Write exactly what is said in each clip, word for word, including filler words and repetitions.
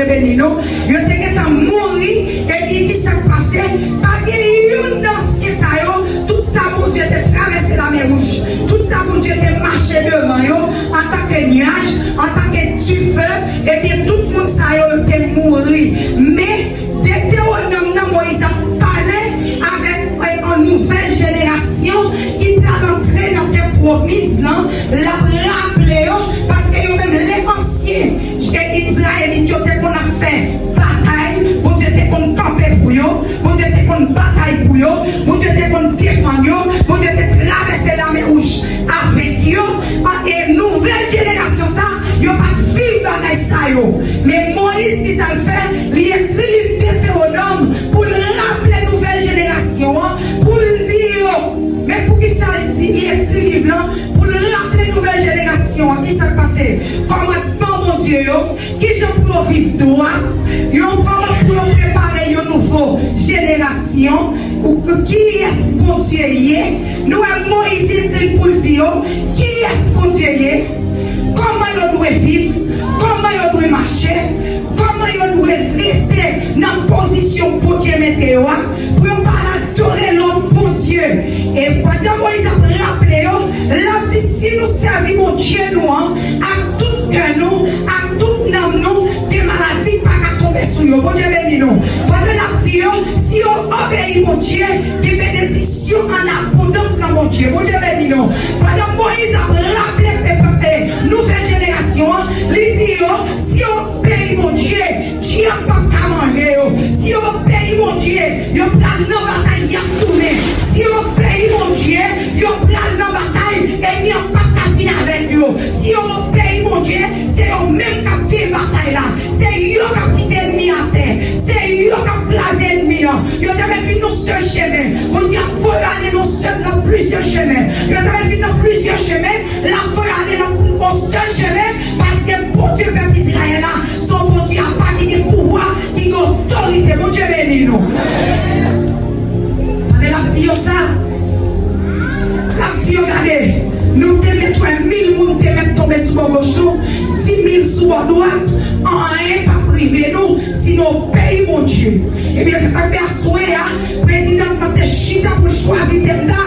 Beni nou. Yo te gentan mouri, ebyen, ki sa k pase? Pa gen youn nan ansyen sa yo, tout sa Bondye te travèse Lamè Wouj, tout sa Bondye te mache devan yo, antanke nyaj, antanke dife, ebyen, tout moun sa yo, yo te mouri. Men, Detewonòm nan, Moyiz ap pale avèk, e, yon nouvèl jenerasyon ki pral antre nan tè pwomiz lan, l ap raple yo, paske yo menm, lè ansyen Izrayelit yo te konn ap fè batay, Bondye te konn kanpe pou yo, Bondye te konn batay pou yo, Bondye te konn defann yo, Bondye te travèse Lamè Wouj avèk yo. An, e nouvèl jenerasyon sa, yo pa t viv bagay sa yo. Men Moyiz, ki sa l fè? Li ekri liv Detewonòm pou l raple nouvèl jenerasyon an, pou l di yo. Men poukisa l di, li ekri liv lan? Pou l raple nouvèl jenerasyon an ki sa k pase, kòmandman Bondye yo, kijan pou yo viv dwat, yo, kòman pou yo prepare yon nouvo jenerasyon, ou kiyès Bondye ye. Nou wè Moyiz ekri l pou l di yo kiyès Bondye ye, kòman yo dwe viv, kòman yo dwe mache, kòman yo dwe rete nan pozisyon Bondye mete yo a, pou yo pa al adore lòt bondye. E pandan Moyiz ap raple yo, l ap di, si nou sèvi Bondye nou an ak tout kè nou, ak tout nanm nou, gen maladi ki pa ka tonbe sou yo. Bondye beni nou. Pandan l ap di yo, si yo obeyi Bondye, gen benediksyon an abondans nan Bondye. Bondye beni nou. Pandan Moyiz ap raple pèp, e, nouvèl jenerasyon an, li di yo, si yo obeyi Bondye, dyab p ap ka manje yo. Si yo obeyi Bondye, yo pral nan batay, y ap tounen. Si yo obeyi Bondye, yo pral nan batay, ènmi an p ap ka fin avèk yo. Si yo obeyi Bondye, se yo menm k ap gen batay la. Se yo k ap kite ènmi atè. Se yo k ap kraze ènmi an. Yo te mèt vin nan yon sèl chemen. Bondye ap voye yo ale nan sèl, nan plizyè chemen. Yo te mèt vin nan plizyè chemen. L ap voye yo ale nan yon sèl chemen. Paske Bondye pèp Izrayèl la, se yon Bondye apa ki gen pouvwa, ki gen otorite. Bondye beni nou. Pandan l ap di yo sa, l ap di yo, gade, nou te mèt wè mil moun te mèt tonbe sou bò goch nou, di mil sou bò dwat, anyen p ap rive nou si nou obeyi Bondye. Ebyen, se sa k fè aswè a, prezidan nan te chita pou l chwazi tèm sa,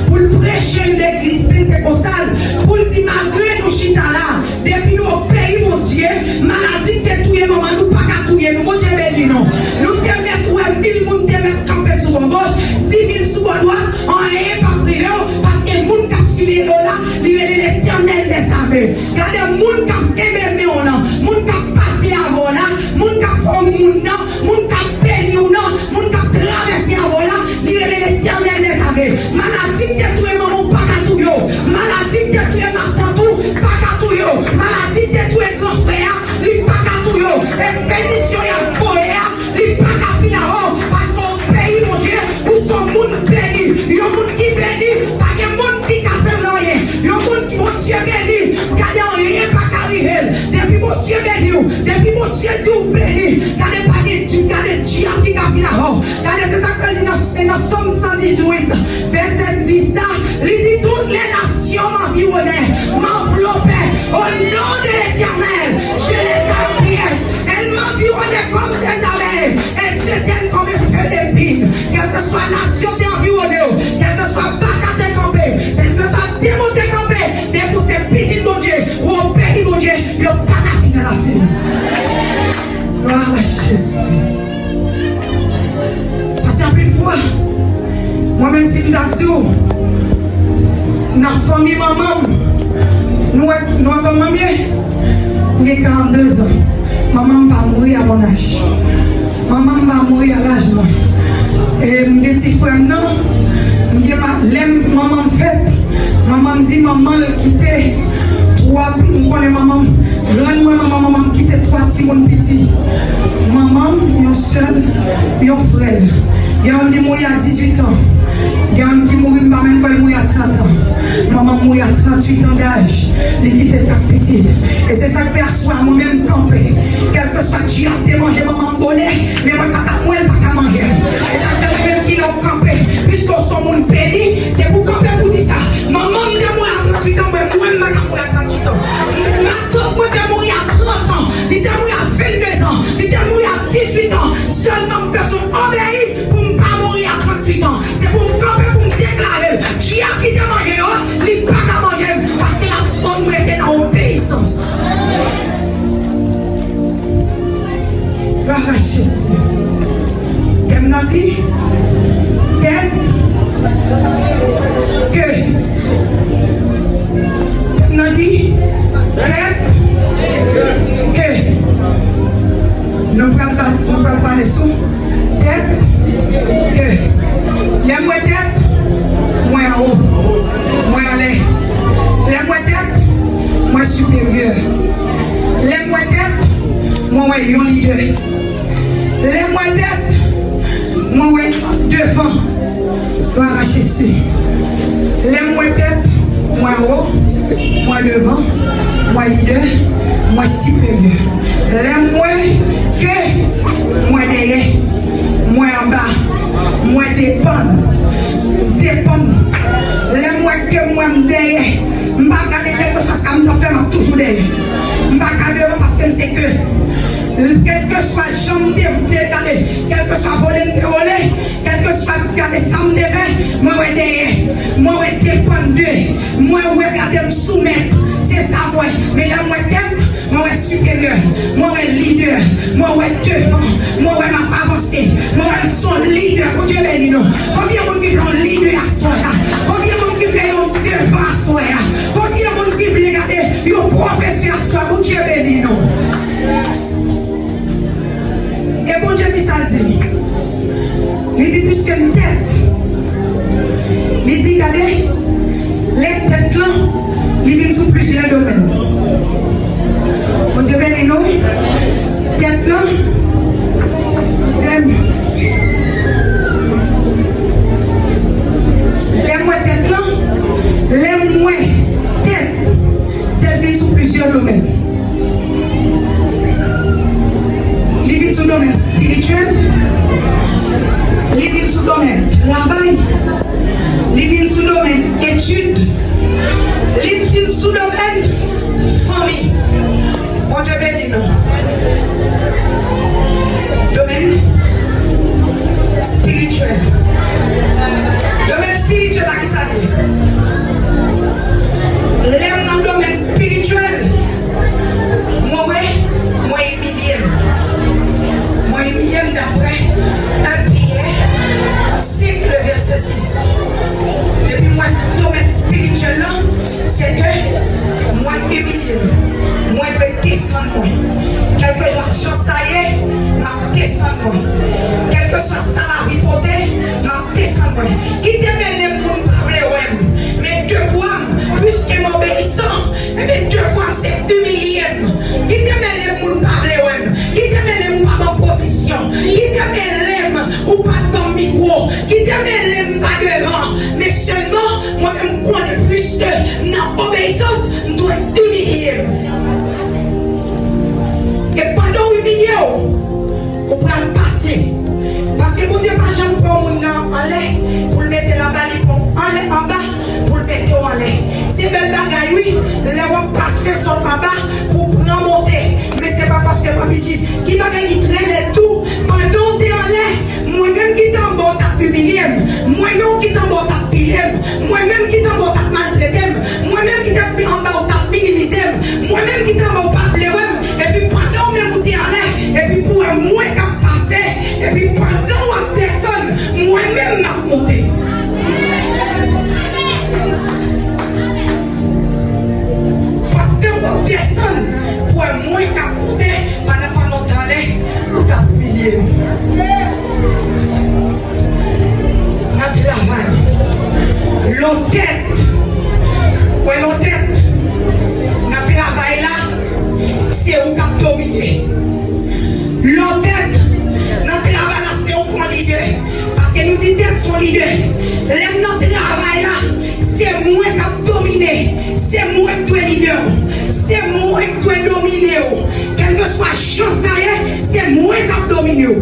pou l preche legliz pentekostal, pou l di, malgre nou chita la, depi nou obeyi Bondye, maladi ki te touye manman nou pa ka touye nou. Bondye beni nou. Nou te mèt wè mil moun te mèt kanpe sou bò goch, di mil sou bò dwat, anyen p ap rive w, paske moun k ap siveye w la, li rele Letènèl dèzame. Gade moun k ap kenbe men w lan, moun k ap pase avè w la, moun k ap fè w moun nan, moun k ap beni w nan, moun k ap travèse avè w la, li rele Letènèl dèzame. Maladi ki te touye manman w pa ka touye w. Maladi ki te touye matant ou pa ka touye w. Maladi ki te touye gran frè a, li pa ka touye w. Espedisyon y ap voye a, li pa ka fin avè w. Paske w obeyi Bondye, ou se yon moun beni. Yon moun ki beni, pa gen moun ki ka fè l anyen. Yon moun ki Bondye beni, gade anyen pa ka rive l. Depi Bondye beni w, depi Bondye di w beni, gade pa gen, gade dyab ki ka fin avè w. Gade, se sa k fè l di nan, nan Sòm san dizuit, vèsè dis la, li di, toutes les nations m'environnaient, m'enveloppaient. Au nom de l'Éternel, je les taille en pièces. Elles m'environnaient comme des abeilles, elles s'éteignent comme un feu d'épines. Kèlkeswa nasyon te anviwone w, kèlkeswa baka te kanpe, kèlkeswa demon te kanpe, depi w se pitit Bondye, ou obeyi Bondye, yo pa ka fin nan lavi w. Glwa a Jezi. Paske anpil fwa, mwen menm si m t ap di w, nan fanmi manman m, nou wè, nou wè kòman m ye? M gen karannde zan. Manman m pa mouri a mon âge. Manman m pa mouri a laj mwen. E m gen ti frè m nan, m gen ma-, lè m, manman m fèt, manman m di manman l kite twa, m konnen manman m, grann mwen, manman manman m kite twa timoun piti. Manman m, yon sè l, yon frè l. Gen youn ki mouri a dizuit an. Gen youn ki mouri, m pa menm kwè l mouri a trant an. Manman m mouri a tranntuit an daj. Li kite kat pitit. E se sa k fè aswè a mwen menm m kanpe. Kèlkeswa dyab te manje manman m bonè, men mwen pa ka, mwen l pa ka manje m. E sa k fè ou menm ki la w kanpe. Piske w se yon moun beni, se pou w kanpe pou di sa. Manman m te mouri a tranntuit an, mwen, mwen m pa ka mouri a tranntuit an. Matant mwen te mouri a trant an, li te mouri a venndezan, li te Yo arache se. Lè m wè tèt, m wè wo, m wè devan, m wè lidè, m wè siperyè. Lè m wè ke, m wè dèyè, m wè anba, m wè depann, m depann. Lè m wè ke, m wè m dèyè, m pa gade kèlkeswa sa m t ap fè, m ap toujou dèyè. M pa ka devan paske m se ke. Kèlkeswa jan m te vle gade, kèlkeswa vole m te vole, kèlkeswa gade sa m te fè, mwen wè dèyè, mwen wè depann de, mwen wè gade m soumèt, se sa m wè. Men lè m wè tèt, mwen wè siperyè, mwen wè lidè, mwen wè devan, mwen wè m ap avanse, mwen wè m se yon lidè. Bondye beni nou. Konbyen moun ki vle yon lidè aswè a? Konbyen moun ki vle yon devan aswè a? Konbyen moun ki vle gade yon pwofesè aswè a? Bondye beni nou. E Bondye, kisa l di? Li di, piske m tèt. Li di, gade, lè tèt lan, li vin sou plizyè domèn. Bondye beni nou. Tèt lan, lè m, lè m wè tèt lan, lè m wè tèt, tèt vin sou plizyè domèn. Li vin sou domèn espirityèl. Li vin sou domèn travay. Li vin sou domèn etid. Li vin sou domèn fanmi. Bondye beni nou. Domèn espirityèl. Domèn espirityèl la, kisa l ye? Lè m nan domèn espirityèl, mwen wè, mwen imilye m. Mwen imilye m daprè en Pyè senk, le vèsè sis. Depi m wè domèn espirityèl lan, se ke mwen imilye m. Mwen dwe desann mwen. Kèlkeswa jan sa ye, m ap desann mwen. Kèlkeswa sa lavi pote, m ap desann mwen. Kite mele m moun pa vle wè m. Men devwa m, piske m obeyisan, men devwa m se imilye m. Kite mele m moun pa vle wè m. Kite mele m ou pa ban pozisyon. Kite mele m ou pa ban mikwo. Kite mele m pa devan. Men sèlman, mwen menm m konnen piske m nan obeyisans, m dwe imilye m. E pandan w imilye w, ou pral pase. Paske Bondye pa janm pran moun nan anlè pou l mete l anba, li pran w anlè, anba pou l mete w anlè. Se bèl bagay wi, lè w ap pase sot anba pou w pran monte. Men se pa paske papi ki, ki bagay ki trè lèd tou, pandan w te anlè, mwen menm ki te anba w t ap imilye m. Mwen menm ki te anba w t ap pile m. Mwen menm ki te anba w t ap maltrete m. Mwen menm ki te anba w t ap minimize m. Mwen menm ki te anba w pa t vle wè m. Epi pandan w menm ou te anlè, epi pou wè mwen k ap pase, epi pandan w ap desann, mwen menm m ap monte. Pandan w ap desann, pou wè mwen k ap monte, pandan, pandan w t anlè, ou t ap imilye m. Nan travay. Lè w tèt. Wè lè w tèt. Nan travay la, se ou k ap domine. Lè w tèt. Nan travay la, se ou k yon lidè. Paske nou di tèt se yon lidè. Lè m nan travay la, se mwen k ap domine. Se mwen k dwe lidè w. Se mwen k dwe domine w. Kèlkeswa jan sa ye, se mwen k ap domine w.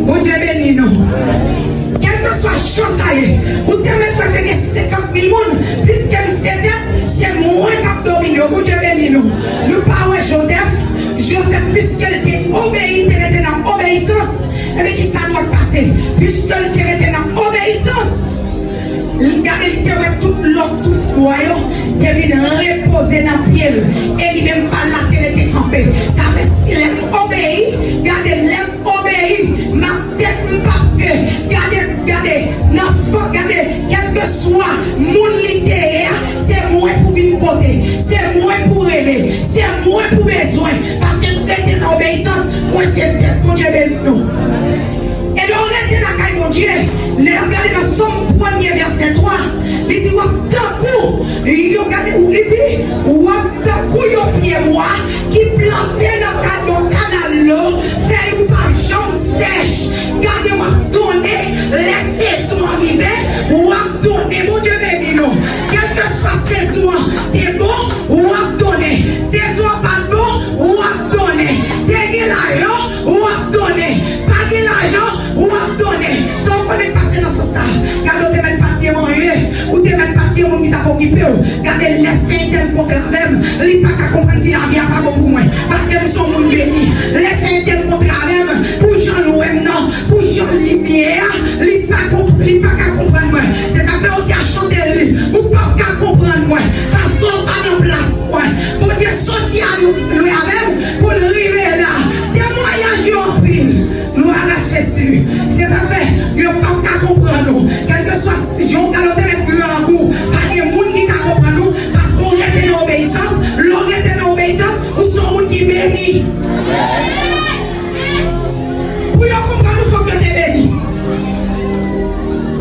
Bondye beni nou. Kèlkeswa jan sa ye, ou te mèt wè te gen senkant mil moun, piske m se tèt, se mwen k ap domine w. Bondye beni nou. Nou pa wè Jozèf? Jozèf, piske l te obeyi, te rete nan obeyisans, ebyen, kisa nou ap pase? Piske l te rete nan obeyisans, gade, li te wè tout lòt, tout wa yo te vin repoze nan pye l, e li menm pa l la te rete kanpe. Sa vle si lè m obeyi, gade, lè m obeyi, m ap tèt, m p ap ke. Gade, gade, nan fò, gade, kèlkeswa moun li te ye a, se mwen pou vin kote, se mwen pou rele, se mwen pou bezwen, paske nou rete nan obeyisans, mwen se tèt. Bondye beni nou. E lè w rete lakay Bondye, lè n ap gade nan Sòm premye vèsè twa, li di w ap tankou, yo gade, li di, w ap tankou yon pyebwa ki plante nan kad yon kanal dlo, fèy ou p ap janm sèch. Gade, w ap donnen, Se sa k fè yo p ap ka konprann ou. Kèlkeswa jan w pale, w te mèt grangou, pa gen moun ki ka konprann ou, paske w rete nan obeyisans. Lè w rete nan obeyisans, ou se yon moun ki beni. Pou yo konprann ou, fòk yo te beni.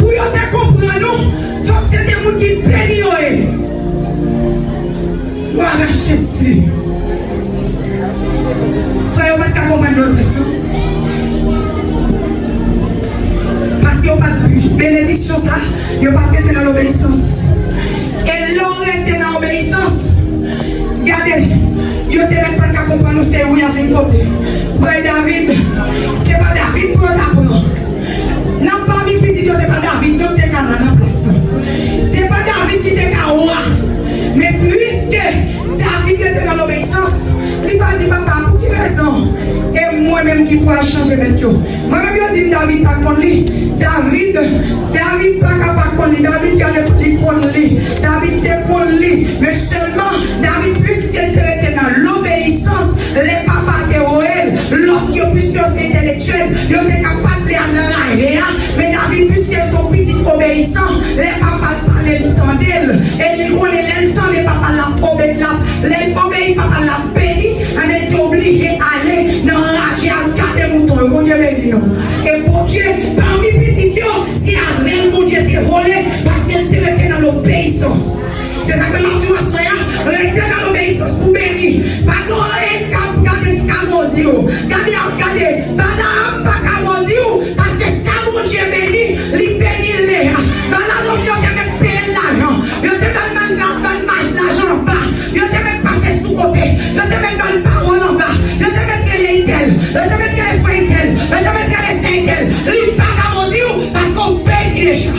Pou yo te konprann ou, fòk se te moun ki beni yo ye. Glwa a Jezi. Frè yo pa t ka konprann Jozèf, non. Paske yo pa t, benediksyon sa, yo pa t rete nan lobeyisans. E lè w rete nan obeyisans, gade, yo te mèt pa t ka konprann ou se ou y ap vin pote. Bay David, se pa David pou yo ta pran. Nan pami pitit yo, se pa David non te ka la nan plas la. Se pa David ki te ka wa. Men piske David rete nan lobeyisans, li pa di, "Papa, pou ki rezon e mwen menm ki pral chanje mèt yo?" Mwen menm, yo di m David pa konn li. David, David pa ka pa konn li. David gade li konn li. David te konn li. Men sèlman, David, piske l te rete nan lobeyisans, lè papa te voye l, lòt yo, piske yo se entèlektyèl, yo te ka pa t vle al nan raje a. Men David, piske l se yon pitit obeyisan, lè papa l pale, li tande l. E li konnen lè l tande papa l, l ap obe-, l ap, lè l obeyi papa l, l ap beni. Ebyen, li te oblije ale nan raje, al gade mouton yo. Bondye beni nou. E Bondye, pami pitit yo, se avè l Bondye te vole, paske l te rete nan lobeyisans. Se sa k fè m ap di w aswè a, rete nan lobeyisans pou beni. Pa gen anyen k ap gade ki ka modi w. Gade, ap gade, Balaam pa ka modi w, paske sa Bondye beni, li beni l deja. Balaam, yo te mèt peye l lajan, yo te mèt ba l, ba l mach-, lajan anba, yo te mèt pase sou kote, yo te mèt ba l pawòl anba, yo te mèt rele entèl, yo te mèt rele frè entèl, yo te mèt rele sè entèl. Li pa ka modi w, paske w beni deja.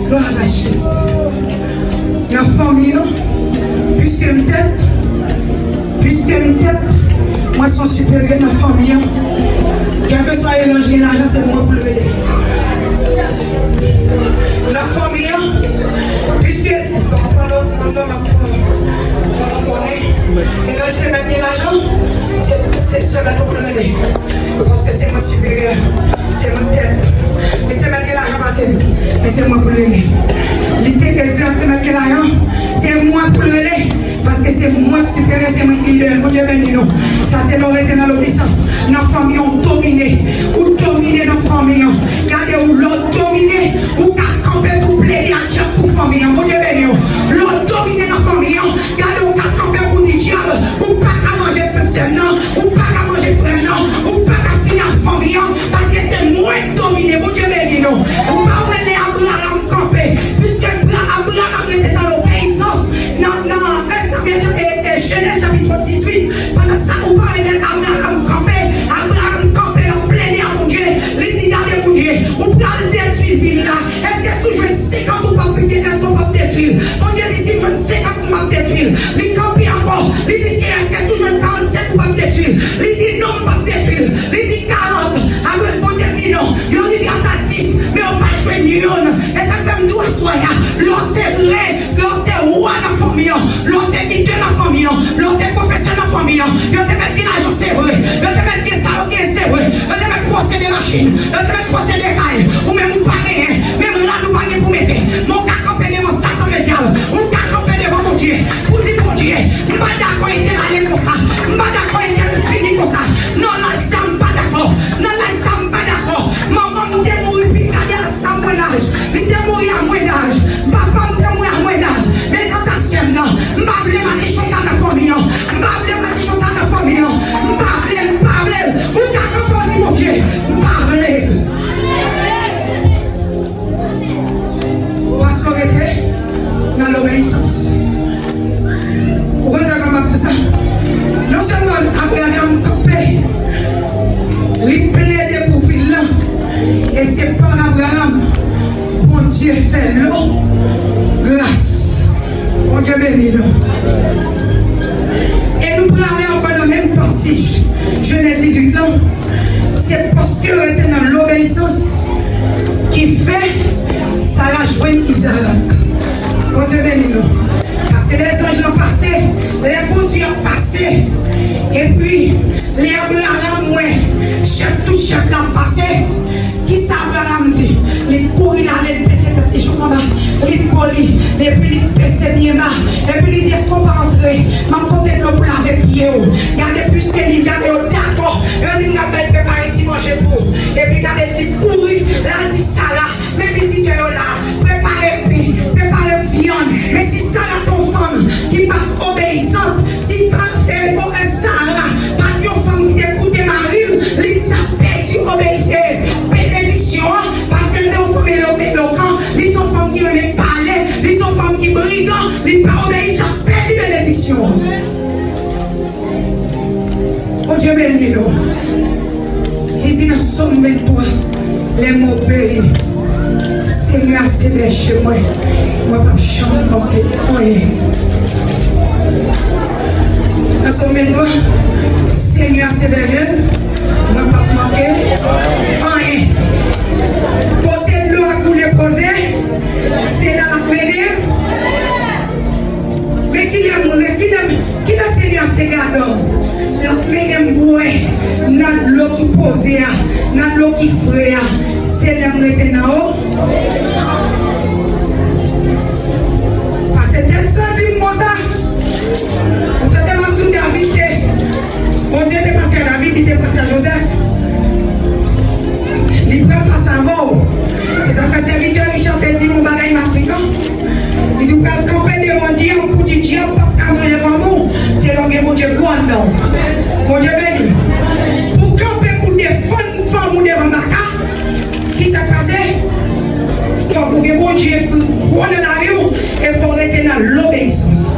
Glwa a Jezi. Nan fanmi an, piske m tèt, piske m tèt, mwen se yon siperyè nan fanmi an. Kèlkeswa elanj gen lajan, se mwen pou l rele. Nan fanmi an, piske, bon, pran lòt non, non, m ap pran, pran non konnen. Elanj te mèt gen lajan, se, se sèlman nou pou l rele. Paske se mwen siperyè, se mwen tèt. Li te mèt gen lajan pase m, men se mwen pou l rele. Li te, Ezra te mèt gen lajan, se mwen pou l rele. Paske se mwen siperyè, se mwen ki lidè. Bondye beni nou. Sa se lè w rete nan lobeyisans. Nan fanmi an, w domine. Ou domine nan fanmi an. Gade, ou lè w domine, ou ka kanpe pou plede ak dyab pou fanmi an. Bondye beni w. Lè w domine nan fanmi an, gade, ou ka kanpe pou di dyab, ou pa ka manje sè m nan, ou pa ka manje frè m nan, ou pa ka fini ak fanmi an, paske se mwen k domine. Bondye beni nou. Ou pa wè lè Abraram kanpe, piske Abra-, Abraram rete nan lobeyisans, nan, nan en Samyèl, e, e, Jenèz chapit dizuit, pandan sa ou pa wè lè Abraram kanpe, Abraram kanpe, l ap plede a Bondye, li di, "Gade Bondye, ou pral detwi vil la, èske si w jwenn senkant ou p ap, èske w p ap detwi l?" Bondye di, "Si m jwenn senkant, m p ap detwi l." Li kanpe ankò, li di, "Senyè, èske si w jwenn karannsenk, ou p ap detwi l?" Li di, "Non, m p ap detwi l." Li di, "Karant." Apre Bondye di, "Non." Yo rive ata dis, men yo pa jwenn yonn. E sa k fè m di w aswè a, lè w se rèy, lè w se wa nan fanmi an, lè w se lidè nan fanmi an, lè w se pwofesè nan fanmi an, yo te mèt gen lajan, se vre. Yo te mèt gen sa yo gen, se vre. Yo te mèt posede machin, yo te mèt posede kay. Ou menm ou pa genyen, menm rad ou pa gen pou mete. Men w ka kanpe devan Satan ledyab, ou ka kanpe devan Bondye, pou di, "Bondye, m pa dakò entèl ale konsa, m pa dakò entèl fini konsa. Nan laj sa, m pa dakò, nan laj sa, m pa dakò. Manman m te mouri pi, gade a mwen laj, li te mouri a mwen laj, papa m te mouri a mwen laj. Men kanta sè m nan, m pa vle madichon sa nan fanmi an, m pa vle madichon sa nan fanmi an, m pa vle l, m pa vle l." Ou ka kanpe, w di, "Bondye, m pa vle l." Paske w rete nan lobeyisans. Ou konn sa k fè m ap di w sa? Non sèlman Abraram kanpe, li plede pou vil lan, e se pa Abraram Bondye fè l gras. Bondye beni nou. E nou prale ankò nan menm pati Jenèz dizuit lan. Se paske yo rete nan lobeyisans ki fè Sara jwenn Izarak. Bondye beni nou. Paske lè zanj lan pase, lè Bondye ap pase, Epi, lè Abraram wè chèf tout chèf la ap pase, kisa Abraram di? Li kouri l ale, li bese tèt li jouk anba, li bo li, epi li bese byen ba, epi li di, "Èske w pa antre? M ap pote dlo pou lave pye w." Gade, piske li gade yo dakò, yo di, "M pral bay prepare ti manje pou ou." Epi gade, li kouri, l al di Sara, Men vizitè yo la, prepare pen, prepare vyann. Men si Sara te yon fanm ki pa t obeyisant, si fa-, e, o, e, Sara pa t yon fanm ki te koute mari l, li t ap pèdi obeyi-, e, benediksyon an, paske l se yon fanm elo-, elokan, li se yon fanm ki renmen pale, li se yon fanm ki brigan, li pa obeyi, l t ap pèdi benediksyon an. Bondye beni nou. Li di nan Sòm venntwa, lè m obeyi, Senyè a se bèje mwen, mwen p ap janm manke anyen. Nan Sòm venntwa, Senyè a se bèje m, mwen p ap manke anyen. Kote dlo a koule poze, se la l ap mennen m. Men kilè m re-, kilè m, kilè Senyè a se gadan m, l ap mennen m bwè nan dlo ki poze a, nan dlo ki fre a, se lè m rete nan o. Pase tèks la di m konsa. Ou tande m ap di w David te Bondye te pase a David, li te pase a Jozèf. Li pral pase avè w. Se sa k fè sèvitè Richard te di m yon bagay m ap di nou. Li di w pral kanpe devan dyab pou di dyab p ap ka manje fanmi w. Se lè w gen Bondye gwo anndan w. Bondye beni w. Pou w kanpe pou defann fanmi w devan baka, Kisa k pase? Fòk ou gen Bondye gwo nan lavi w e fò w rete nan lobeyisans.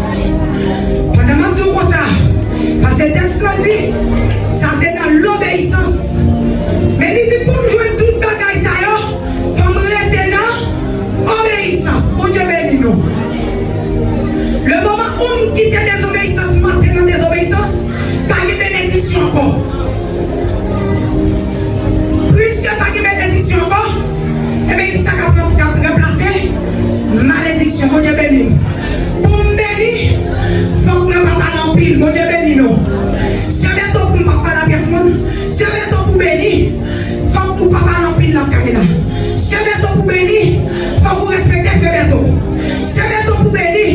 Pandan m ap di w konsa, paske tèks la di, sa se nan lobeyisans. Men li di pou m jwenn tout bagay sa yo, fò m rete nan obeyisans. Bondye beni nou. Le moman ou m kite dezobeyisans, m antre nan dezobeyisans, pa gen benediksyon ankò. Piske pa gen benediksyon ankò, ebyen, kisa k ap, k ap ranplase? Malediksyon. Bondye beni m. Pou m beni, fòk mwen pa pale anpil. Bondye beni nou. Sè Bèto, pou m pa pale a pyès moun. Sè Bèto, pou beni, fòk ou pa pale anpil nan kay la. Sè Bèto, pou beni, fòk ou respekte Frè Bèto. Sè Bèto, pou beni,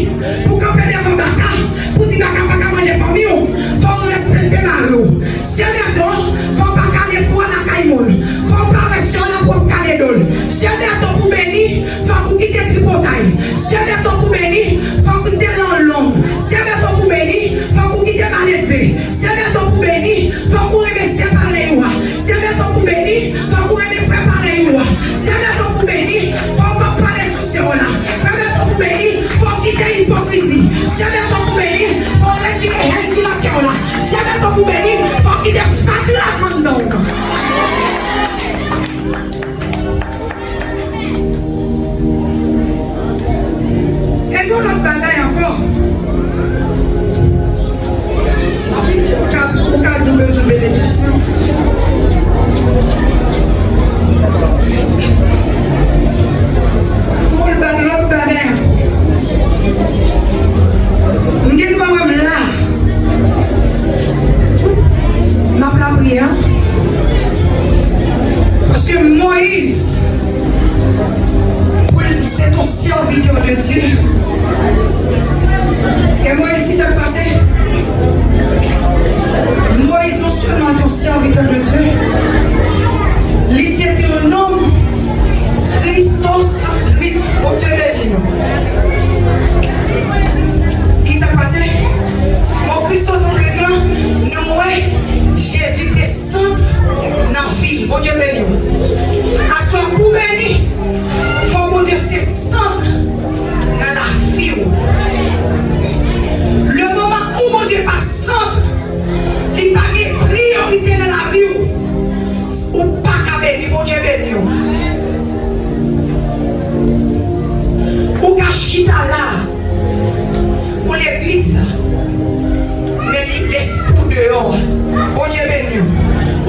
pou kanpe devan baka, pou di baka pa ka manje fanmi w, fò w respekte mari w. Sè Bèto, fò w pa kale bwa lakay moun. Fò w pa wè sè w la pou w ap kale do l. Sè Bèto, pou beni, fòk ou kite tripotay. Sè Bèto, pou beni, fòk ou kite lang long. Sè Bèto, pou beni, fòk ou kite maledve. Sè Bèto, pou beni, fòk ou renmen sè parèy ou a. Sè Bèto, pou beni, fòk ou renmen frè parèy ou a. Sè Bèto, pou beni, fòk ou pa pale sou sè w la. Frè Bèto, pou beni, fò w kite ipokrizi. Sè Bèto, pou beni, fò w retire hèn ki nan kè w la. Sè Bèto, pou beni, fò w kite fatra k anndan w nan. E gen yon lòt bagay ankò. Ou ka, ou ka di w bezwen benediksyon. Pou l ba lòt bagay ankò. M gen dwa wè m la. M ap lapriyè. Paske Moyiz, pou l, se te yon sèvitè de Dye. E Moyiz, ki sa k pase? Moyiz non sèlman te yon sèvitè de Dye, li se te yon nonm kristosantrik. Bondye beni nou. Ki sa k pase? Mo kristosantrik lan, nou wè Jezi te sant nan vi l. Bondye beni w. Aswè pou beni, fò Bondye se sant nan lavi w. Le moman ou Bondye pa sant, li pa gen priyorite nan lavi w, ou pa ka beni. Bondye beni w. Ou ka chita la, ou legliz la, men li lespri w deyò. Bondye beni w.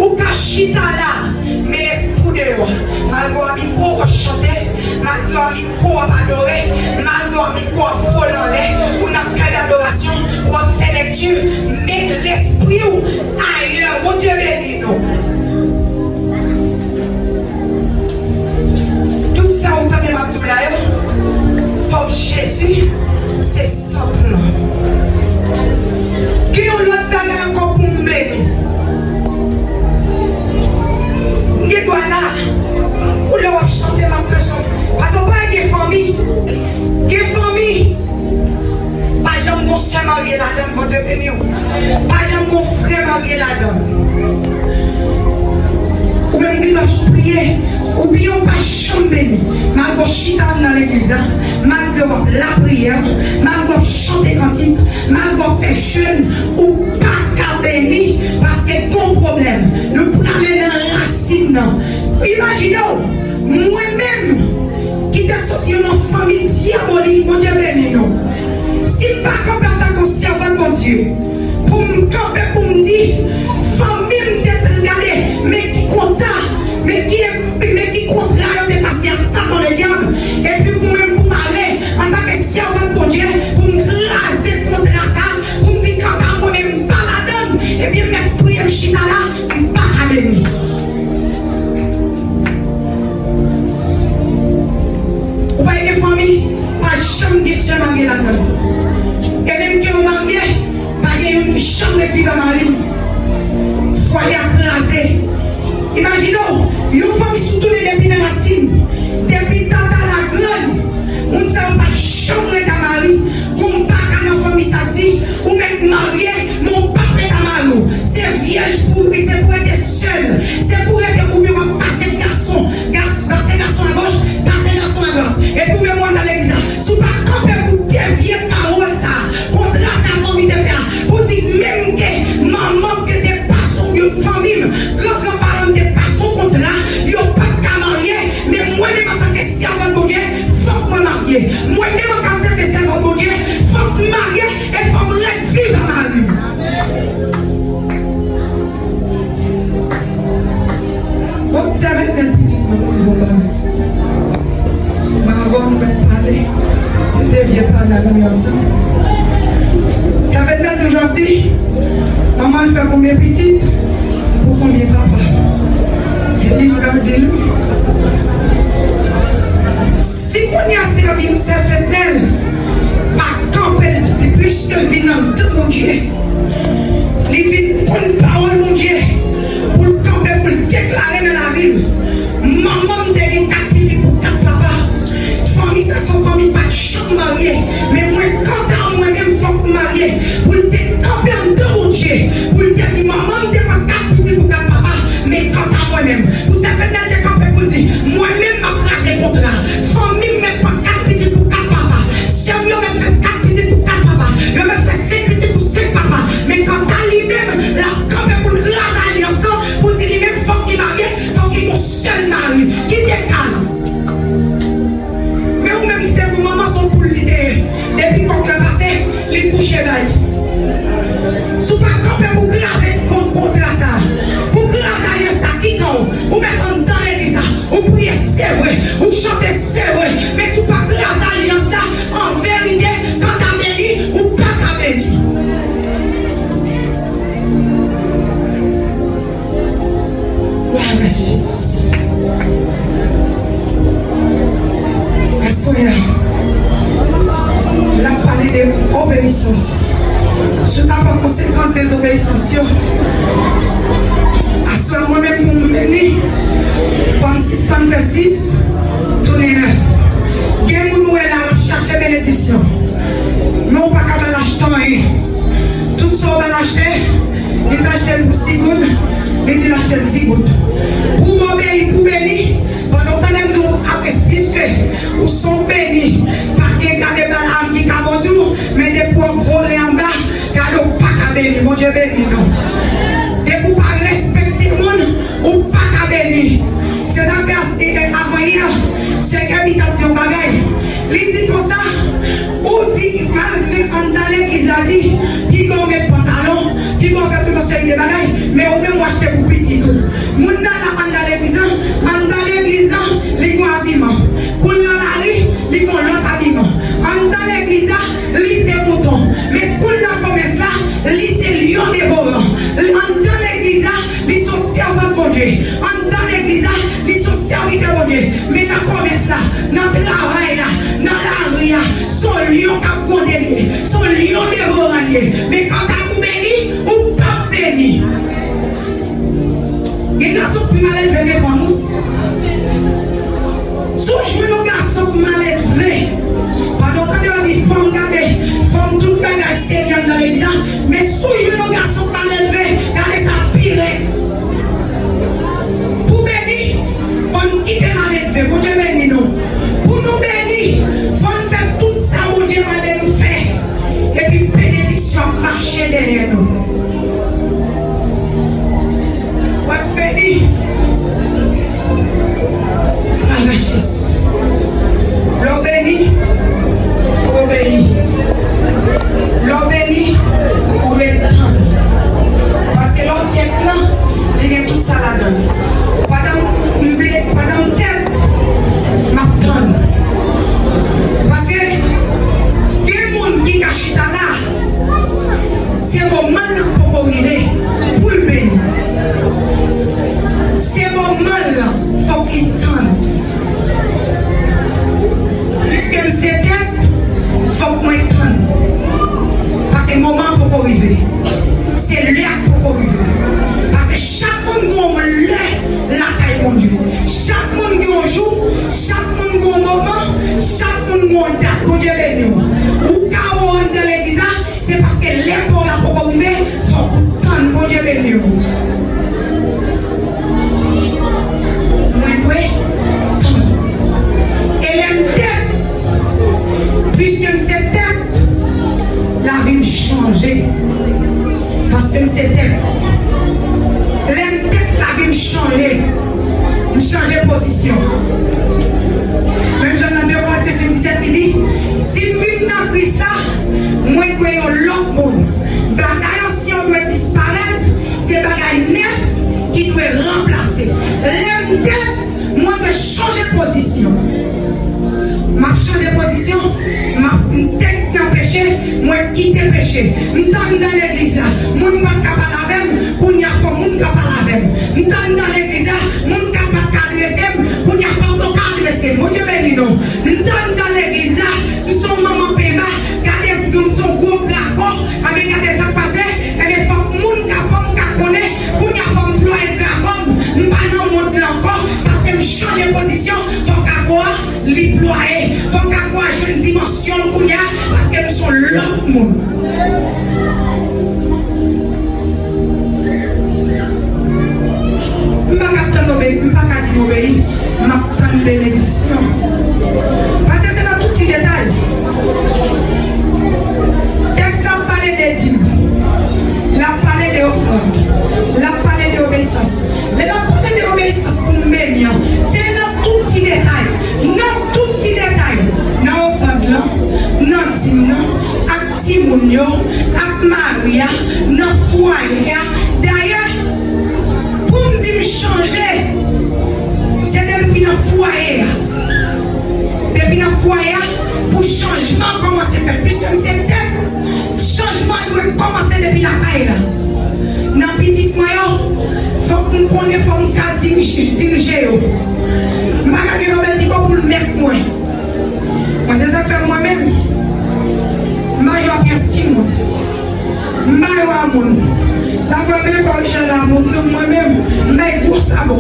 Ou ka chita la, men lespri w deyò. Malgre w a mikwo w ap chante, malgre w a mikwo w ap adore, malgre w a mikwo w ap vole anlè, ou nan kè dadorasyon, w ap fè lekti, men Lespri w ayè. Bondye beni nou. Tout sa ou tande m ap di w la yo, fòk Jezi se sant lan. Gen yon lòt bagay ankò pou m beni. M gen dwa la, pou lè w ap chante, m ap bezwen. Paske w pa gen fanmi. Gen fanmi. Pa janm gon sè marye ladan l, Bondye beni w. Pa janm gon frè marye ladan l. Ou menm ki dwe ap priye, oubyen w pa janm beni. Malgre w chita nan legliz la, malgre w ap lapriyè, malgre w ap chante kantik, malgre w ap fè jèn, ou pa ka beni, paske gon pwoblèm. Nou prale nan rasin nan. Imajine w, mwen menm, ki te soti nan fanmi dyabolik, Bondye beni nou. Si m pa kanpe antanke yon sèvant Bondye, pou m kanpe pou m di, fanmi m te t-, gade, men ki konta, men ki, men ki kontra yo te pase ak Satan Ledyab, epi pou mwen pou m ale, antanke sèvant Bondye, pou m kraze kontra sa, pou m di, kanta mwen menm, m pa ladan l, ebyen, mèt priye m chita la, m pa ka beni. Ou pa gen fanmi, pa janm gen sè marye ladan l. E menm ke yo marye, pa gen youn ki janm ret viv ak mari l. Fwaye a kraze. Imajine w, yon fanmi si w tounen depi nan rasin, depi tata lagrann, moun sa yo pa janm ret ak mari. Gon baka nan fanmi sa k di, ou mèt marye, men w p ap ret ak mari w. Se vyèj pou, se pou rete sèl. Se pou rete oubyen w ap pase gason, gas-, pase gason agoch, pase gason adwat. Epi ou menm w al nan legliz la. Si w pa kanpe pou devye pawòl sa, kontra sa fanmi te fè a, pou di menm ke manman m te pase yon fanmi m, gran granparan m te pase yon kontra, yo pa t ka marye, men mwen menm antanke sèvant Bondye, fòk mwen marye. Mwen menm antanke sèvant Bondye, fòk m marye e fò m ret viv ak mari m. Bon, sè Fètnèl pitit mwen, mwen di w bagay. Mwen avè w nou mèt pale. Se de vye pana nou ye ansanm. Sè Fètnèl toujou ap di, manman l fè konbyen pitit pou konbyen papa. Se li m ka di l wi. Si kounye a sè, sè Fètnèl pa kanpe l, piske l vin anndan Bondye, li vin konn pawòl Bondye, pou l kanpe, pou l deklare nan lavi l. Manman m te gen kat pitit pou kat papa. Fanmi sa se yon fanmi pa t janm marye. Men mwen, kanta mwen menm, fòk m marye. Pou l te kanpe anndan Bondye. Pou l te di, manman m te pran kat pitit pou kat papa. Men kanta mwen menm, pou sè Fètnèl te kanpe pou l di, mwen menm, m ap kraze kontra. Fanmi m mèt pran kat pitit pou kat papa. Sè m yo mèt fè kat pitit pou kat papa. Yo mèt fè senk pitit pou senk papa. Men kanta li menm, l ap kanpe pou l kraze alyans lan, pou l di li menm fòk li marye, fòk li gon sèl mari. Kite kal. Men ou menm ki te gon manman, se yon poul li te ye. Depi kòk la pase, li kouche bay. Si w pa kanpe pou kraze kont-, kontra sa, pou kraze alyans sa, ki kan w, ou mèt anndan legliz la, ou priye, se vre, ou chante, se vre, men si w pa kraze alyans sa, an verite, kanta beni, ou pa ka beni. Glwa a Jezi. Aswè a, l ap pale de obeyisans. Si w ta pran konsekans dezobeyisans yo, aswè a, mwen menm pou m beni, fò m sispann fè sis, tounen nèf. Gen moun ou wè la, l ap chache benediksyon, men ou pa ka ba l achte anyen. Tout sa w ba l achte, li t achte l pou sis goud, li di l achte l dis goud. Pou w obeyi, pou w beni, pandan w tande m di w, apre, piske ou se yon beni, pa gen gade Balaam ki ka kondi w, men depi w ap vole anba, gade w pa ka beni. Bondye beni nou. Depi w pa respekte moun, ou pa ka beni. Se sa k fè, e, e, avanyè, sè Kèbi t ap di yon bagay. Li di konsa, ou di malgre anndan legliz la di, piga w met pantalon, piga w fè tout yon seri de bagay, men ou menm w achte pou pitit ou. Moun nan la anndan legliz lan, anndan legliz lan, li gon abiman. Kou l nan lari, li gon lòt abiman. Anndan legliz la, li se mouton. Men kou l nan komès la, li se lyon de Chak moun gen yon dat. Bondye beni w. Ou ka wè w anndan legliz la, se paske lè pa w la poko rive, fòk ou tann. Bondye beni w. Mwen dwe tann. E lè m tèt, piske m se tèt, lavi m chanje. Paske m se tèt. Lè m tèt, lavi m chanje. M chanje pozisyon. Menm jan nan de Korentyen senk disèt li di, si m vin nan Kris la, mwen dwe yon lòt moun. Bagay ansyen yo dwe disparèt, se bagay nèf ki dwe ranplase. Lè m tèt, mwen dwe chanje pozisyon. M ap chanje pozisyon, m ap m te nan peche, mwen kite peche. M t anndan legliz la, moun pa t ka pale avè m, kounye a fò moun ka pale avè m. M t anndan legliz la, moun ka pa t ka adrese m, kounye a fò yo ka adrese m. Bondye beni nou. M t anndan legliz la, m se yon manman penba, gade m se yon gwo gragon, anben gade sa k pase, enben fòk moun ka fò m ka konnen, kounye a fò m plwaye gragon m, m pa nan mond lan ankò, paske m chanje pozisyon, fò gragon an li plwaye. Fò m ka kwè jwenn dimansyon l kounye a, paske m se yon lòt moun. M pa ka tann obeyi, m pa ka di m obeyi. M ap tann benediksyon. Paske se nan tout ti detay. Tèks la ap pale de dim. L ap pale de ofrann. L ap pale de obeyisans. Lè l ap pale de obeyisans pou m beni an, se nan tout ti detay. Nan tout ti detay. Nan ofrann lan, nan dim nan, ak timoun yo, ak mari a, nan fwaye a. Dayè, pou m di m chanje, se depi nan fwaye a. Depi nan fwaye a, pou chanjman kòmanse fèt. Piske m se tèt, chanjman dwe kòmanse depi lakay la. Nan pitit mwen yo, fòk m konnen, fòk m ka dirije, dirije yo. M pa ka gen Robèl Diko pou l mèt mwen. Mwen, se sa k fè mwen menm, m pa jwe ak pyès timoun. M pa jwe a moun. Sa fè men fò Richard la, mwen, mwen menm, m bay gwo sabò.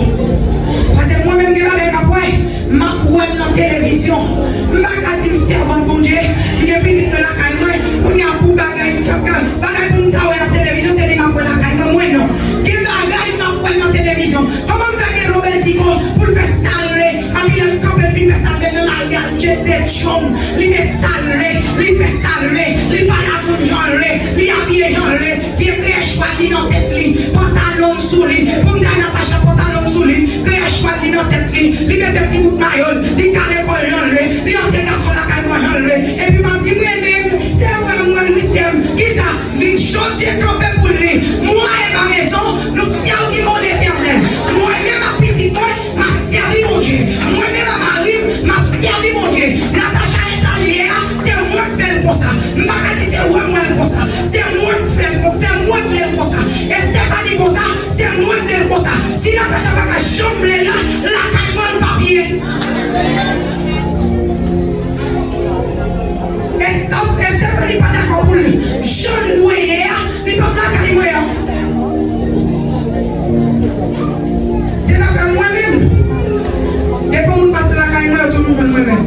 Paske mwen menm, gen bagay m ap wè, m ap wè l nan televizyon. M pa ka di m sèvant Bondye, m gen pitit mwen lakay mwen, kounye a pou bagay, bagay pou m ta wè nan televizyon, se li m ap wè lakay mwen. Mwen non. Gen bagay m ap wè nan televizyon. Kòman m fè gen Robèl Diko pou l fè sa l vle? Anpi lè l kanpe fin fè sa l vle nan lari a, l jete tchonm, li met sa l vle, li fè sa l vle, li pale ak moun jan l vle, li abiye jan l vle, vye kreyè chwal li nan tèt li, pantalon m sou li, pou m ta Natacha pantalon m sou li, kreyè chwal li nan tèt li, li mete ti bout mayo l, li kale kò l jan l vle, li antre gason lakay mwen jan l vle, epi m ap di m renmen m, se vre m wè l wi sè m, kisa? Li Jozye kanpe pou l di, mwen e ma maison, nous servirons l'Éternel. Mwen menm ak pitit mwen, m ap sèvi Bondye. Mwen menm ak mari m, m ap sèvi Bondye. Natacha eta l ye a, se mwen k fè l konsa. M pa ka di se wè m wè l konsa. Se mwen k fè l konsa. Se mwen k vle l konsa. Estefani konsa, se mwen k vle l konsa. Si Natacha pa ka janm vle l la, lakay mwen l p ap ye. Estefani pa dakò pou l jan l dwe ye a. Li p ap lakay mwen an. Se zafè mwen menm. Depi yon moun pase lakay mwen, yo toujou jwenn mwen nèt.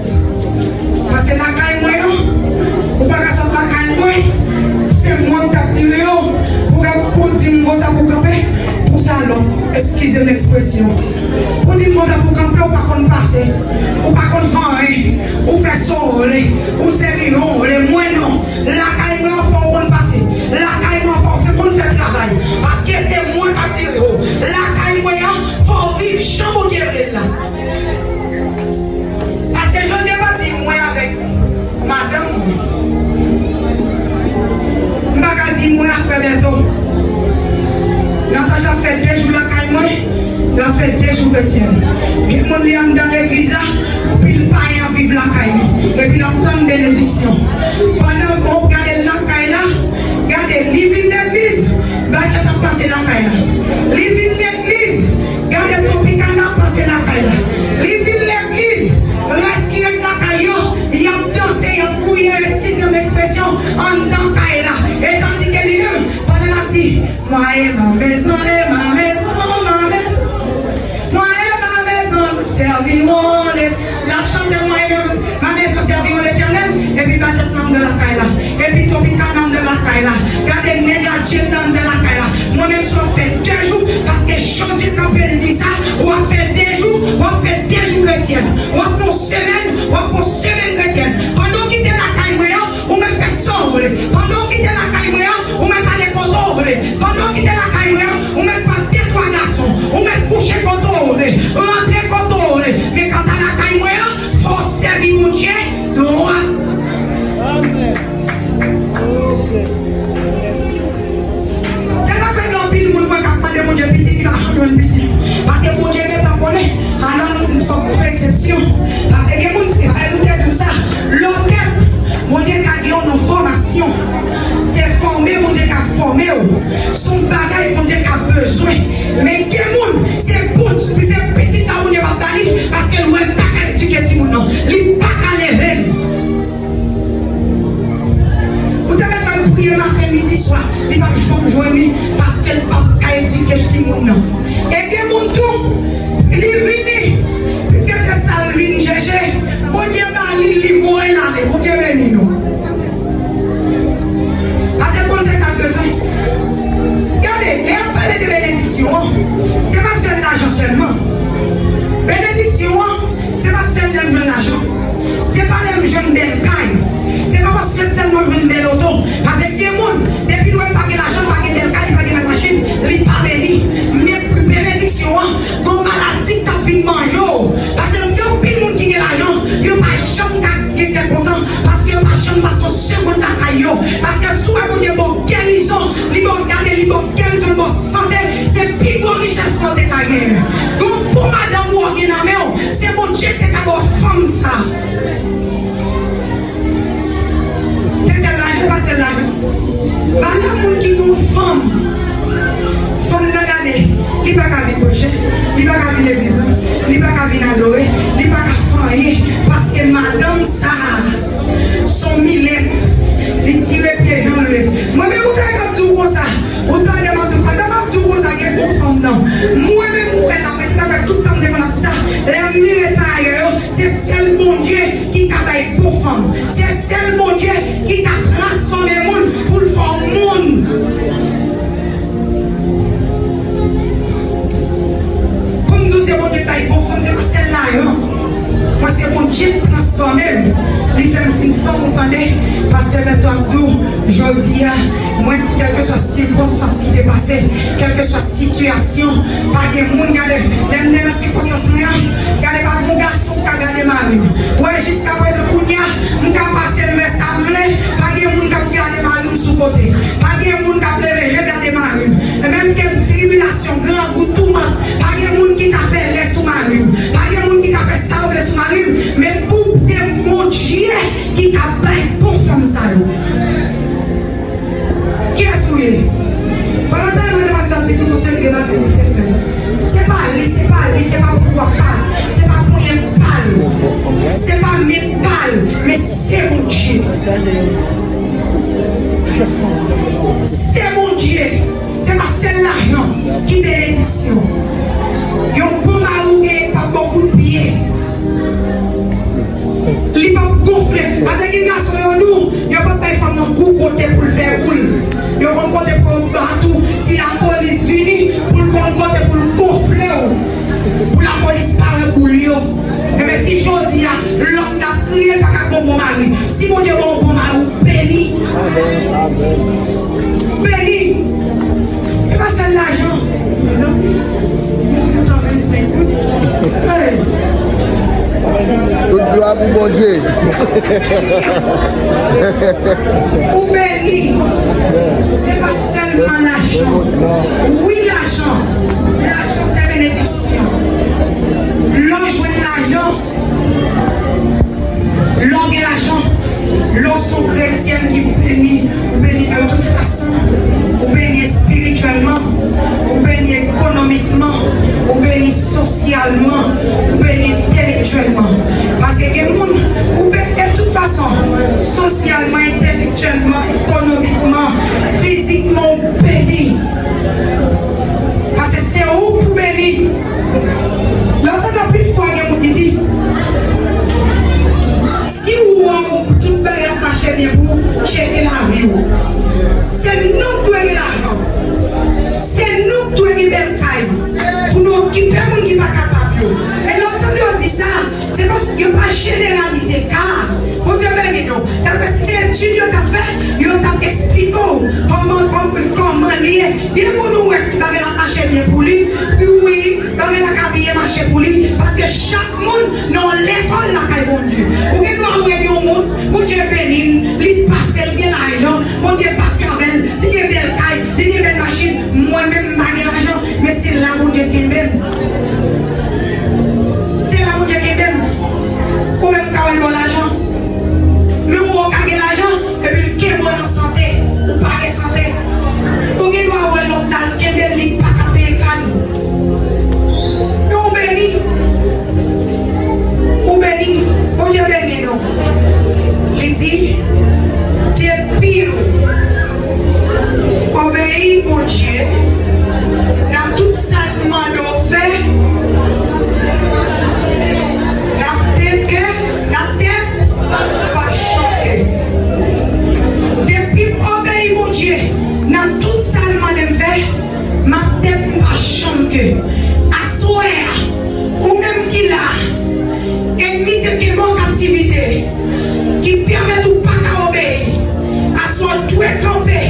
Pase lakay mwen an, ou pa ka sot lakay mwen, se mwen k t ap tire yo. Pou, pou di m konsa pou kanpe, pou salòp, eskize m ekspresyon. Pou di m konsa pou kanpe, ou pa konn pase, ou pa konn fè anyen, ou fè sa w vle, ou sèvi jan w vle, mwen non. Lakay mwen an fò w konn pase. Lakay mwen an fò w fè, konn fè travay. Paske se mwen k ap diri w. Lakay mwen an fò w viv jan Bondye vle l la. Paske Jozye pa di mwen avèk madanm mwen. M pa ka di mwen ak frè Bèto. Natacha fè de jou lakay mwen. L ap fè de jou kretyèn. Gen moun li anndan legliz la, anpil payen ap viv lakay li. Epi l ap tann benediksyon. Pandan w ap gade l lakay la, gade, li vin legliz, badjat ap pase lakay la. Li vin legliz, gade Tropicana ap pase lakay la. Li vin legliz, rès ki ret lakay yo, y ap danse, y ap gouye, eskize m ekspresyon, anndan kay la. E tandike li menm, pandan l ap di, Moi et ma maison, et ma maison, ma maison. Moi et ma maison, nous servirons les. L ap chante, moi et ma, ma maison Pito pikan nan anndan lakay la. Gade nèg a djèl nan anndan lakay la. Mwen menm si w ap fè de jou, paske Jozye kanpe l di sa, w ap fè de jou, w ap fè de jou kretyèn. W ap fè yon semèn, w ap fè yon semèn kretyèn. Pandan w kite lakay mwen an, ou mèt fè sa w vle. Pandan w kite lakay mwen an, ou mèt ale kote w vle. Pandan w kite lakay mwen an, ou mèt pran de twa gason. Ou mèt kouche kote w vle. Rantre kote w vle. Men kanta lakay mwen an, fò w sèvi Bondye dwat. Se sa fè gen anpil moun, frè, k ap mande Bondye pitit, li pa janm jwenn pitit. Paske Bondye gentan konnen. Alò, nou, fòk nou fè eksepsyon. Paske gen moun, se pa nou te di w sa. Lè w tèt, Bondye ka gen yon non fòmasyon. Se fòme Bondye ka fòme w. Se yon bagay Bondye ka bezwen. Men gen moun, se Bondye, se pitit la Bondye p ap ba li, paske l wè l pa ka edike timoun nan. Li pa ka leve l. Ou te mèt wè l priye maten, midi, swa, li p ap janm jwenn li, paske l p ap ka edike timoun nan. E gen moun tou, li vini, piske se sa l vin chèche, Bondye ba li, li voye l ale. Bondye beni nou. Paske l konn se sa l bezwen. Gade, lè y ap pale de benediksyon an, se pa sèl lajan sèlman. Benediksyon an, se pa sèl lè m jwenn lajan. Se pa lè m jwenn bèl kay. Se pa paske sèlman m jwenn bèl oto. Paske gen moun, depi l wè l pa gen lajan, l pa gen bèl kay, li pa gen bèl machin, li pa beni. Men benediksyon an, gon maladi k t ap vin manje w. Paske gen anpil moun ki gen lajan, yo pa janm ka gen kè kontan, paske yo pa janm pase yon segonn lakay yo. Paske si w wè Bondye ba w gerizon, li ba w gade, li ba w gerizon, li ba w sante, se pi gwo richès ke w te ka genyen. Gen yon bon madanm ou gen nan men w, se Bondye ki te ka ba w fanm sa. Se sèl lajan, pa sèl lajan. Valè moun ki gen yon fanm. Fanm nan gade, li pa ka vin preche, li pa ka vin legliz la, li pa ka vin adore, li pa ka fè anyen, paske madanm sa a, se yon milèt, li tire pye jan l vle. Mwen menm, ou tande m ap di w konsa, ou tande m ap di w, pandan m ap di w konsa, gen bon fanm nan. Mwen menm, ou wè la, men se sa fè tout tan m te konn ap di sa, lè m mire tan ayè yo, se sèl Bondye ki ka bay bon fanm. Se sèl Bondye ki ka transfòme moun pou l fè w moun. Pou m di w se Bondye k bay bon fanm, se pa sèl lajan. Mwen, se Bondye k transfòme m. Li fè m vin fanm, ou tande. Pastè Bèto ap di w, jodi a, mwen, kèlkeswa sikonstans ki te pase, kèlkeswa sitiyasyon, pa gen moun, gade, lè m te nan sikonstans mwen an, gade, pa gen yon gason Ka gade mari m. Wè, jiskaprezan, kounye a, m ka pase m fè sa m vle, pa gen moun k ap gade mari m sou kote. Pa gen moun k ap leve je gade mari m. E menm ke tribilasyon, grangou, toumant, pa gen moun ki ka fè lè sou mari m. Pa gen moun ki ka fè sa yo vle sou mari m. Men pou se Bondye ki ka bay bon fanm sa yo. Kiyès ou ye? Pandan tan yo mande pastè ap di tout yon seri de bagay li te fè. Se pa li, se pa li, se pa pouvwa pa l, se pa ponyèt pa l, se pa men pa l, men se Bondye. Se Bondye. Se pa sèl lajan ki benediksyon. Yon bon mari w genyen p ap ba w kout pye. Li p ap gonfle. Paske gen gason yo di w, yo p ap bay fanm nan kou kote pou l fè boul. Yo konn kote pou yo bat ou. Si lapolis vini, pou l konn kote pou l gonfle w. Pou lapolis pa wè boul yo. Enben, si jodi a, lòt la kriye, l pa ka gon bon mari. Si Bondye ba w bon mari, ou beni. Beni. Se pa sèl lajan. Mezanmi, mwen kontan vennsenk wi. Hey. Tout glwa pou Bondye. Ou beni. Se pa sèlman lajan. Wi, lajan. Lajan se benediksyon. Lè w jwenn lajan, lè w gen lajan, lè w se yon kretyèn ki beni, ou beni de tout fason. Ou beni espirityèlman, ou beni ekonomikman, ou beni sosyalman, ou beni entelektyèlman. Paske gen moun, ou beni de tout fason, sosyalman, entelektyèlman, ekonomikman, fizikman, ou beni. Paske se ou pou beni. Lè w tande anpil fwa gen moun ki di, si w wè tout bagay ap mache byen pou ou, tcheke lavi w. Wi, bagay la ka byen mache pou li, paske chak moun nan yon lekòl lakay Bondye. Ou gen dwa wè gen yon moun, Bondye beni l, li pase, l gen lajan, Bondye pase avè l, li gen bèl kay, li gen bèl machin. Mwen menm, m pa gen lajan, men se la Bondye kenbe m. Se la Bondye kenbe m. Ou menm ka wè l ba w lajan. Men ou ka gen lajan, epi l kenbe w nan sante. Ou pa gen sante. Ou gen dwa wè lòt la, l kenbe l, li pa ka peye kado. Men ou beni. Ou beni. Bondye beni nou. Li di, depi w obeyi Bondye nan tout sa l mande w fè, n ap tèt ke, n ap tèt, n ap chanke. Depi m obeyi Bondye nan tout sa l mande m fè, m ap tèt, m pa chanm ke. Aswè a, ou menm ki la, ènmi te kenbe w an kaptivite, ki pèmèt ou pa ka obeyi. Aswè w dwe kanpe,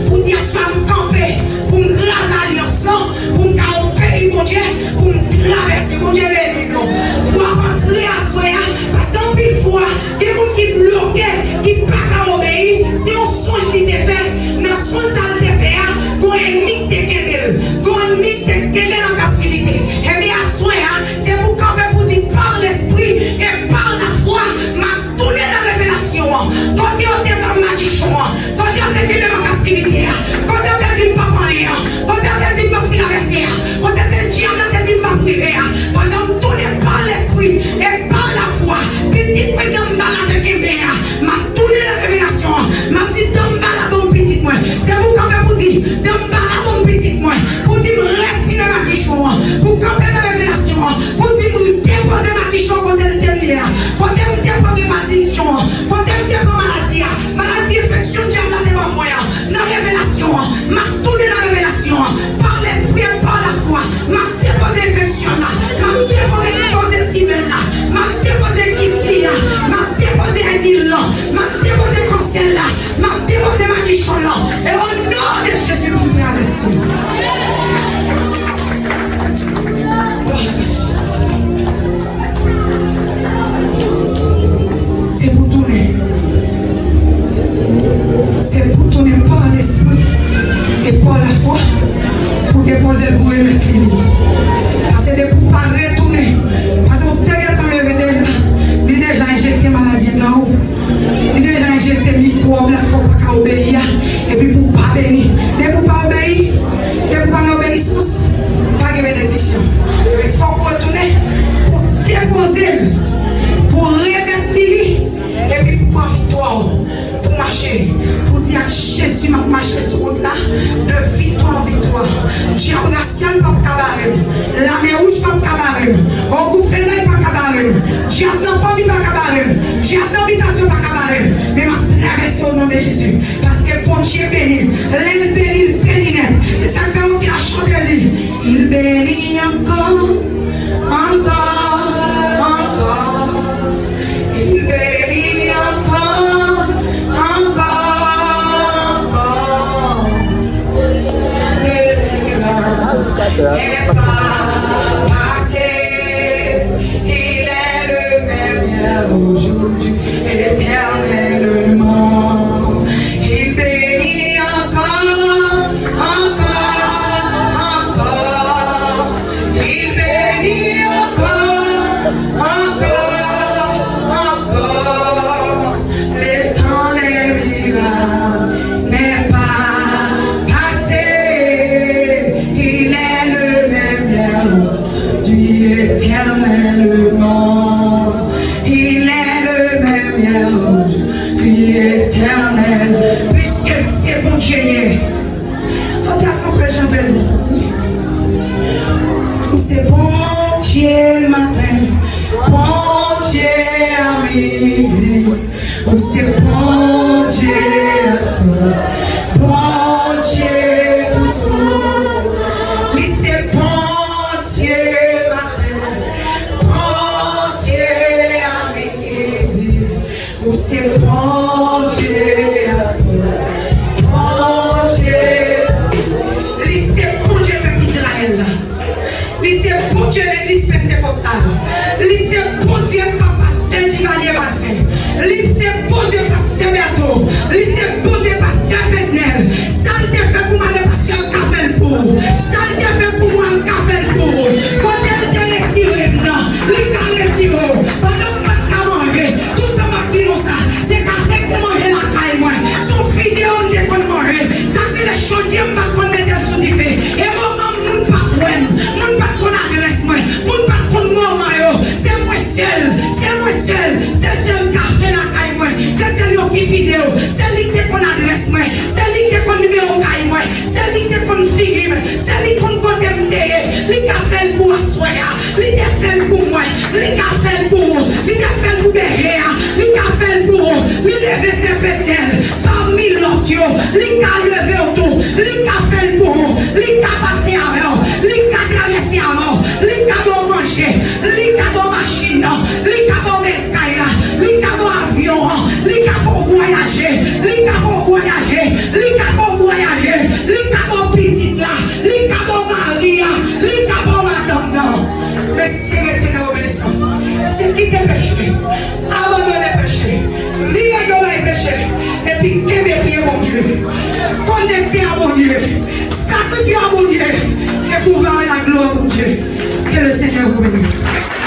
pou di, aswè a m kanpe, pou m kraze alyans lan, pou m ka obeyi Bondye, pou m travèse. Bondye beni nou. Pou w ap antre aswè a, paske anpil fwa, gen moun ki bloke, ki pa ka obeyi, se yon sonj li te fè. Nan sonj sa l te fè a, gon ènmi k te kenbe l. Gon ènmi k te kenbe l an kaptivite. Ebyen, aswè a, se pou kanpe pou di, par lespri e par la fwa, m ap tounen nan revelasyon an. Kote yo te ban m madichon an, kote yo te kenbe m an kaptivite a, kote yo te di m p ap anyen an, kote yo te di m p ap travèse a, kote te dyab la te di m p ap rive a, pandan m tounen pa lespri e pa lafwa, pitit mwen Danmbala te kenbe a, m ap tounen nan revelasyon an, m ap di Danmbala ban m pitit mwen. Se pou kanpe pou di Danmbala ban m pitit mwen, pou di m retire madichon an, pou kanpe nan revelasyon an, pou di m depoze madichon kote l te ye a, kote m depoze madichon an, kote m te pran maladi a, maladi enfeksyon dyab la te ban mwen an, nan revelasyon an, m ap tounen nan revelasyon an, par lespri e par lafwa, m ap depoze enfeksyon la, m ap depoze timè la, m ap depoze kis li a, m ap depoze ènmi l lan, m ap depoze kansè la, m ap depoze madichon lan. E o non de Jezi pou m travèse. Se pou tounen. Se pou tounen pa lespri e pa lafwa pou depoze l pou remèt li li. Paske depi w pa retounen, paske w te gentan leve deja, li deja enjekte maladi nan ou. Li deja enjekte mikwòb la k fè w pa ka obeyi a. Epi pou w pa beni. Depi w pa obeyi, depi w pa nan obeyisans, pa gen benediksyon. Ebyen, fòk w retounen pou depoze l, pou remèt li li, epi pou pran viktwa w, pou mache, pou di ak Jezi, m ap mache sou wout la, de viktwa an viktwa. Dyab rasyal p ap ka bare m. Lame wouj p ap ka bare m. Ogou feray pa ka bare m. Dyab nan fanmi pa ka bare m. Dyab nan bitasyon pa ka bare m. Men m ap travèse o non de Jezi. Paske Bondye beni m. Lè l beni, l beni nèt. Se sa k fè yo te ap chante li. Il bénit encore, encore, encore. Il bénit encore, encore, encore. Le miracle n'est pas passé. Il est le même hier, aujourd'hui, éternellement. Il bénit encore, encore, encore. Il bénit encore, encore, encore. Le temps des miracles n'est pas passé. Il est le même hier, aujourd'hui, éternellement. Il est le même hier, aujourd'hui, éternel. Piske se Bondye ye. An ta kanpe jan bèl di sa, wi. Ou se Bondye maten, Bondye a midi, ou se Bondye aswè, Bondye pou tou. Li se Bondye maten, Bondye a midi. Ou se Bondye aswè, Bondye. Li se Bondye pèp Izrayèl la. Li se Bondye legliz Pentekostal. Li se Bondye pa pastè Duvalier Bazin. Li se Bondye pastè Bertho. Li se Bondye pastè Fednel. Sa l te fè pou madan pastè, l ka fè l pou ou. Sa l te fè pou mwen, l ka fè l pou ou. Kote l te retire m nan, li ka retire w. Pandan m pa t ka manje, toutan m ap di nou sa, se kafe k te manje lakay mwen. Se yon fidewo m te konn manje. Sa k rele chodye, m pa t konn mete l sou dife. E moman moun pa t wè m, moun pa t konn adrès mwen, moun pa t konn moman yo. Se mwen sèl, se mwen sèl, se sèl kafe lakay mwen, se sèl yon ti fidewo. Se li k te konn adrès mwen, se li k te konn nimewo kay mwen, se li k te konn figi m, se li k konn kote m te ye. Li ka fè l pou aswè a, li te fè l pou mwen, li ka fè l pou ou, li te fè l pou bèje a, li ka fè l pou ou, li leve se fednèl. Pami lòt yo, li ka leve w tou, li ka fè l pou ou, li ka pase avè w, li ka travèse avè w, li ka ba w manje, li ka ba w machin nan, li ka ba w bèl kay la, li ka ba w avyon an, li ka fè w vwayaje, li ka fè w vwayaje, li ka fè w vwayaje, li ka ba w pitit la, li ka ba w mari a, li ka ba w madanm nan. Mesye, rete nan obeyisans. Se kite peche. Abandone peche. Vire do bay peche. Epi kenbe pye Bondye. Konekte a Bondye. Sakrifye a Bondye. E pou w wè laglwa Bondye. Que le Seigneur vous bénisse.